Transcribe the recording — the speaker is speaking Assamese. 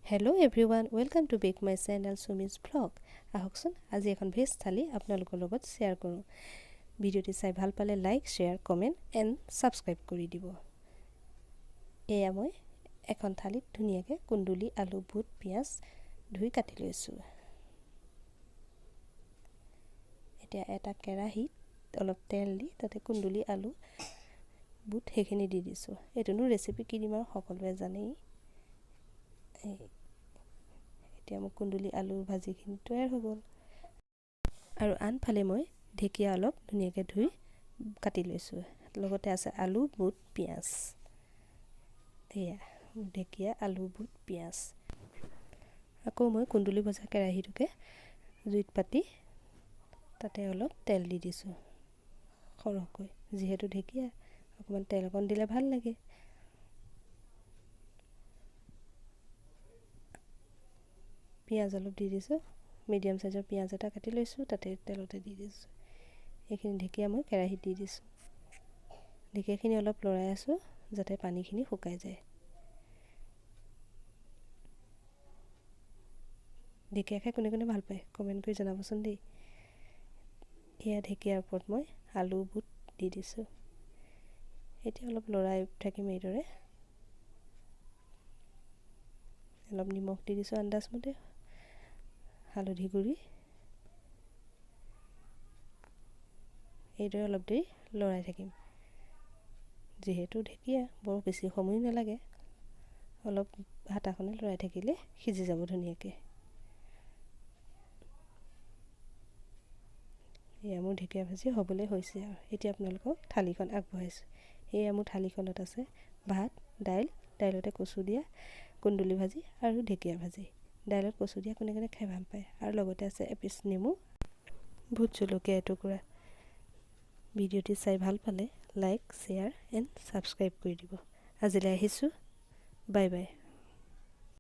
Hello everyone, welcome to back my channel Sumi's Vlog। আহকচোন, আজি এখন ভেজ থালি আপোনালোকৰ লগত শ্বেয়াৰ কৰোঁ। ভিডিঅ'টি চাই ভাল পালে like, share, comment and subscribe কৰি দিব। এয়া মই এখন থালিত ধুনীয়াকৈ কুন্দুলি, আলু, বুট, পিঁয়াজ ধুই কাটি লৈছোঁ। এতিয়া এটা কেৰাহীত অলপ তেল দি তাতে কুন্দুলি, আলু, বুট সেইখিনি দি দিছোঁ। এইটোনো ৰেচিপি কি দিম আৰু, সকলোৱে জানেই। এতিয়া মোৰ কুন্দুলি আলু ভাজিখিনি তৈয়াৰ হৈ গ'ল আৰু আনফালে মই ঢেকীয়া অলপ ধুনীয়াকৈ ধুই কাটি লৈছোঁ। লগতে আছে আলু, বুট, পিঁয়াজ। এয়া ঢেকীয়া, আলু, বুট, পিঁয়াজ। আকৌ মই কুন্দুলি ভজা কেৰাহীটোকে জুইত পাতি তাতে অলপ তেল দি দিছোঁ সৰহকৈ। যিহেতু ঢেকীয়া, অকণমান তেল অকণ দিলে ভাল লাগে। পিঁয়াজ অলপ দি দিছোঁ। মিডিয়াম চাইজৰ পিঁয়াজ এটা কাটি লৈছোঁ, তাতে তেলতে দি দিছোঁ। এইখিনি ঢেকীয়া মই কেৰাহীত দি দিছোঁ। ঢেকীয়াখিনি অলপ লৰাই আছোঁ যাতে পানীখিনি শুকাই যায়। ঢেকীয়া খাই কোনে কোনে ভাল পায়, কমেণ্ট কৰি জনাবচোন দেই। এয়া ঢেকীয়াৰ ওপৰত মই আলু, বুট দি দিছোঁ। এতিয়া অলপ লৰাই থাকিম এইদৰে। অলপ নিমখ দি দিছোঁ আন্দাজমতে, হালধি গুড়ি। এইদৰে অলপ দেৰি লৰাই থাকিম। যিহেতু ঢেকীয়া, বৰ বেছি সময়ো নালাগে। অলপ হাতাখনে লৰাই থাকিলে সিজি যাব ধুনীয়াকৈ। এয়া মোৰ ঢেকীয়া ভাজি হ'বলৈ হৈছে আৰু এতিয়া আপোনালোকক থালিখন আগবঢ়াইছোঁ। এয়া মোৰ থালিখনত আছে ভাত, দাইল, দাইলতে কচু দিয়া, কুন্দুলি ভাজি আৰু ঢেকীয়া ভাজি। দাইলত কচু দিয়া কোনে কোনে খাই ভাল পায়? আৰু লগতে আছে এপিচ নেমু, ভোট জলকীয়া এটুকুৰা। ভিডিঅ'টি চাই ভাল পালে লাইক, শ্বেয়াৰ এণ্ড ছাবস্ক্ৰাইব কৰি দিব। আজিলৈ আহিছোঁ, বাই বাই।